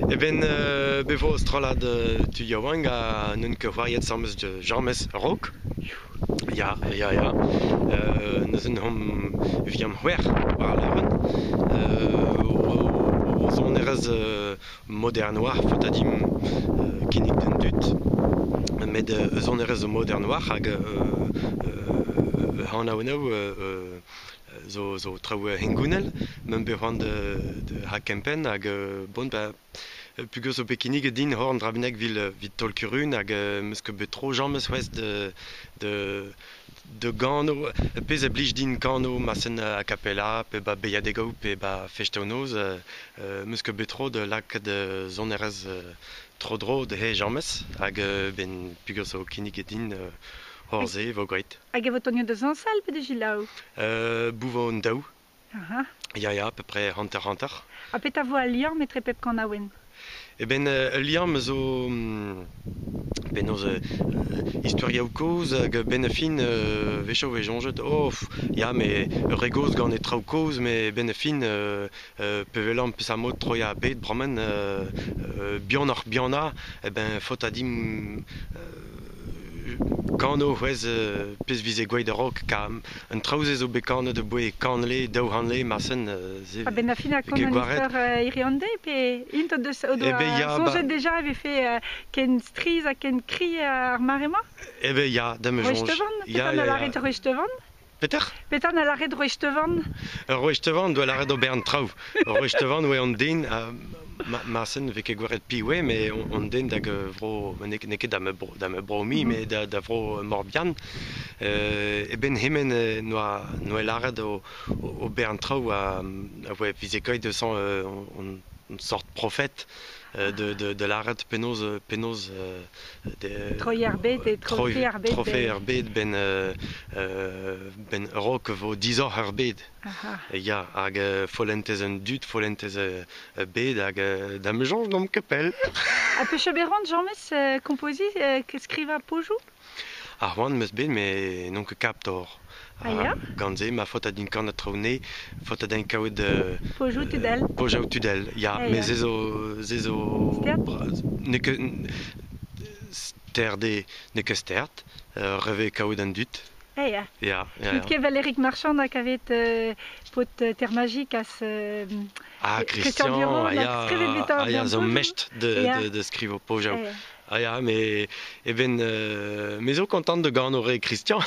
Eben bet vo strollad tud yaouank ha n'on ket c'hoariet 'sames james a-raok. Ya, ya, ya. Neuze n'omp vihan c'hwec'h war al leurenn. O sonerezh modern 'oar faota dimp kinnig d'an dud. Met sonerezh zo modern 'oar hag anav zo, zo traoù hengounel, meump bet c'hoant da kempenn hag bon ba peogwir zo bet kinniget din hor dra bennak evit taol kurun hag 'meus ket bet tro james c'hoazh da gano pezh a blij din kano masen a cappella pe ba beilhadegoù pe ba festaoù-noz 'meus ket bet tro da lakaat sonerezh tro-dro d'he james hag ben peogwir zo kinniget din hor se vo graet. Hag e vo tonioù da zañsal pe da selaou? Bouvañ an daou. Aha. Ya, ya, à peu près hanter-hanter. Ha petra vo al liamm etre pep kanaouenn? Eh ben, ul liamm zo penaos istorioù kozh hag a-benn ar fin wechoù e soñjet oh ya mais ur re gozh gant e traoù kozh met a-benn ar fin pe welan peseurt mod troiñ ar bed bremañ bihanoc'h-bihanañ eh ben faota dimp Kano c'hwezh pezh 'vize gwelet a-raok kar an traoù-se zo bet kanet aboe kant-le, 200-le marsen se A-benn ar fin a ket kont an gwaret. istor hiriv an deiz pe int o deus o Eh doa ben ya ba soñjet deja e vefe ken strizh ha ken kri ar mare-mañ? Eh ben ya, da ma soñj. Roistevan? Ya, Petra ya, 'na ya. lâret Roistevan? Peter? Petra 'na lâret Roistevan? Ur Roistevan doa lâret ober an traoù. Ur Roistevan oa an den marsen ne vez ket gwelet piv eo, met on den da vro, n'eo ket da ma bro, da ma bro-me, met da vro Morbihan. E-benn hemen noa noa lâret ober an traoù a voe vize kaet eus on sort profet de lâret penaos penaos Troiñ ar bed e trofe ar bed. Trofe ar bed ben ben a-raok e vo disoc'h ar bed. Ya, hag follentez an dud, follentez ar bed hag da ma soñj n'omp ket pell. Ha peseurt bet c'hoant james kompoziñ, skrivañ pozioù? Ar c'hoant 'm eus bet met n'on ket kap d'ober. Ah ya? Gant se ma faota din kanañ traoù nez, faota din kaout Pozioù tudel. pozioù tudel, ya, Ah met ya. se zo se zo Stert? n'eo ket stert eo, n'eo ket stert, reve kaout an dud. Ah ya. Ya, ya, N'out ya. ket Valérie Marchand a kavet paotr Termagic as Ah, Christian Christian, Durand ah nag ya, skrivet evitañ ah ya, ar zo pozioù. mestr de, Ya. de, de skrivañ pozioù. Ah ya. Ah ya, mais eh ben, me zo kontant da gano re Christian.